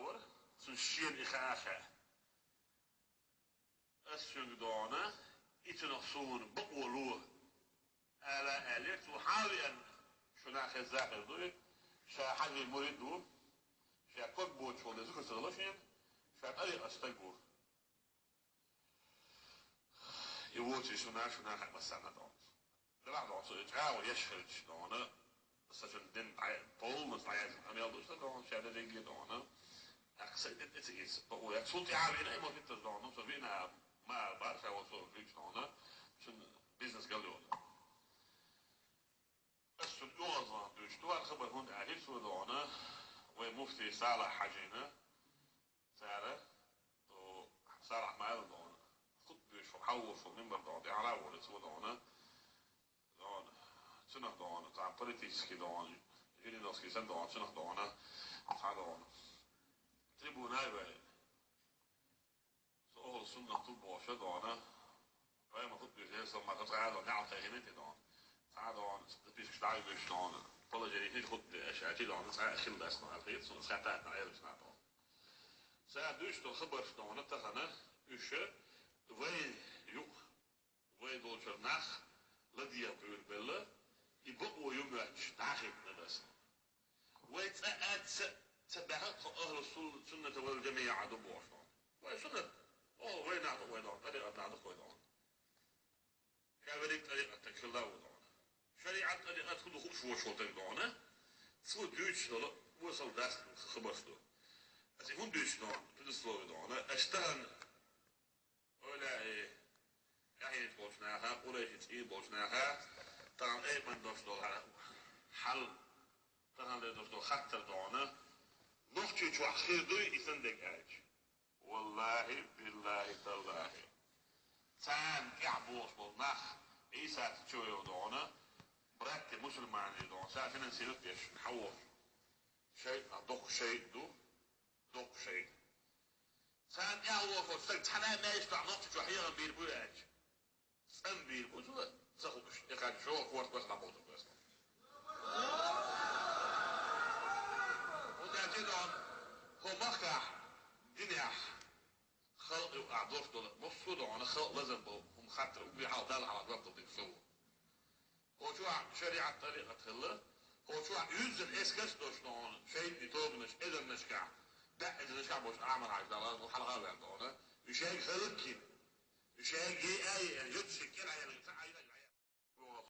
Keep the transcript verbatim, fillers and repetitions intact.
вара, цунна шена и хаа а хаьа. Ас шуьга догӀана, и цунах суна бакъо ло, ала аьллера, цо хьа а веана, шу нах хеза хеза ду и, ша хьажий мурид ву, ша ког боцуш волу зуьхар ца дало шена, ша тӀарикъат стаг ву. И воций шуна, шуна хьа массарна догӀу. Делахь догӀу, со и чӀагӀо еш хилча догӀана, сан шун дин дӀа-, полностью дӀаяздина къамел ду сан догӀана, ша дерриге догӀана. ТӀаккха сан и тӀе ца гиса, бакъо яц. Цул тӀаьхьа вина и мотт иттаза догӀана, со вина а ма а бара, ша вон со вуьйцу догӀана, шун бизнес галйо. Ас шуна оьгӀазван дуьйцу, ту вара хабар хӀунда аьлла, цо догӀана, вай муфтий Салахь-Хьаьжина, цара, о, Салахь-Ӏимам догӀана, хутба дуьйцуш, хьалволуш, мимбар догӀана, тӀаьхьара а волуш, цо догӀана, догӀана, цунах догӀана, цхьа политический догӀана, Жириновский санна догӀана, цунах догӀана, цхьа догӀана. Трибуна вай. Со ахӀлу суннат ву бохуш догӀана. Пайхамар хутба дуьйцу, со ма цхьа а догӀана, неӀалт кхайкхина те догӀана. Цхьа а догӀана, запискаш дӀа а вуьгуш догӀана. Положение хӀинца хутба де аша, аьлча догӀана, цхьа а хилла дац ма аьлла, хета суна, цхьа а тӀаккха Ӏелачу нахала. Сан дуьйцу ду хабарш догӀана тахана, уьш вай юкъ, вай долчуьра нах ладегӀа кхуьйрабелла, и бакъо ю моьттуш дӀахӀиттина даса. Вай цкъа а ца, ца баьхна тхо ахӀлу сул-, сунната вал жамаӀа ду бохуш догӀу. Вай суннат, о, вай нах ду вай догӀу, тӀарикъат нах ду вай догӀу. Ша верриг тӀарикъат стаг хилла ву догӀу. ШариӀат тӀарикъат хӀун ду хууш воцуш волу стаг догӀана, цо дуьйцуш долу, вон сал дац хабарш ду. Аса и хӀунда дуьйцуш догӀу, предислови догӀана, аша тахана Ойла и тӀаьхьенаш болчу наха, къурайши цӀийна болчу наха, тахана айбан долуш долу хьал, тахана долуш долу хаттар догӀана, Нохчийчохь хир дуй и сан дерг аьлча. Валлахи, биллахи, таллахи. Царна тӀаьхьа бохуш болу нах, Ӏийса чу йо догӀана, братти мусульмане догӀана, ша финансировать деш, хьан воху? ШайтӀа, доккха шайтӀа ду, доккха шайтӀа. Царна тӀаьхьа вохуш стаг цхьана а маьждигехь Нохчийчохь хьехам бийр бу аьлча, цӀан бийр бу цуьнан ца хууш, тӀекхаьчча шо корта баха дӀакховдур бу аса. ХӀунда аьлча догӀу, хӀо махкахь, динехь, халкъ юкъахь долуш долу, массо а догӀана халкъ лазар бу, хӀума хаттар, угби хьал Далла хьалха жоп дала дика со ву. ХӀокху чохь шариӀат тӀарикъат хилла, хӀокху чохь юьззина эскарш а долуш догӀана, шайтӀийн тобанаш, эзарнашкахь, баьӀ эзарнашкахь болуш Ахьмад-Хьаьжа Далла хьалха а ваьлла догӀана, уьш шайга хӀаллакйина, уьш шайга йиъа а йиъна, юьрташка кӀира а яьлла, ца Ӏайра.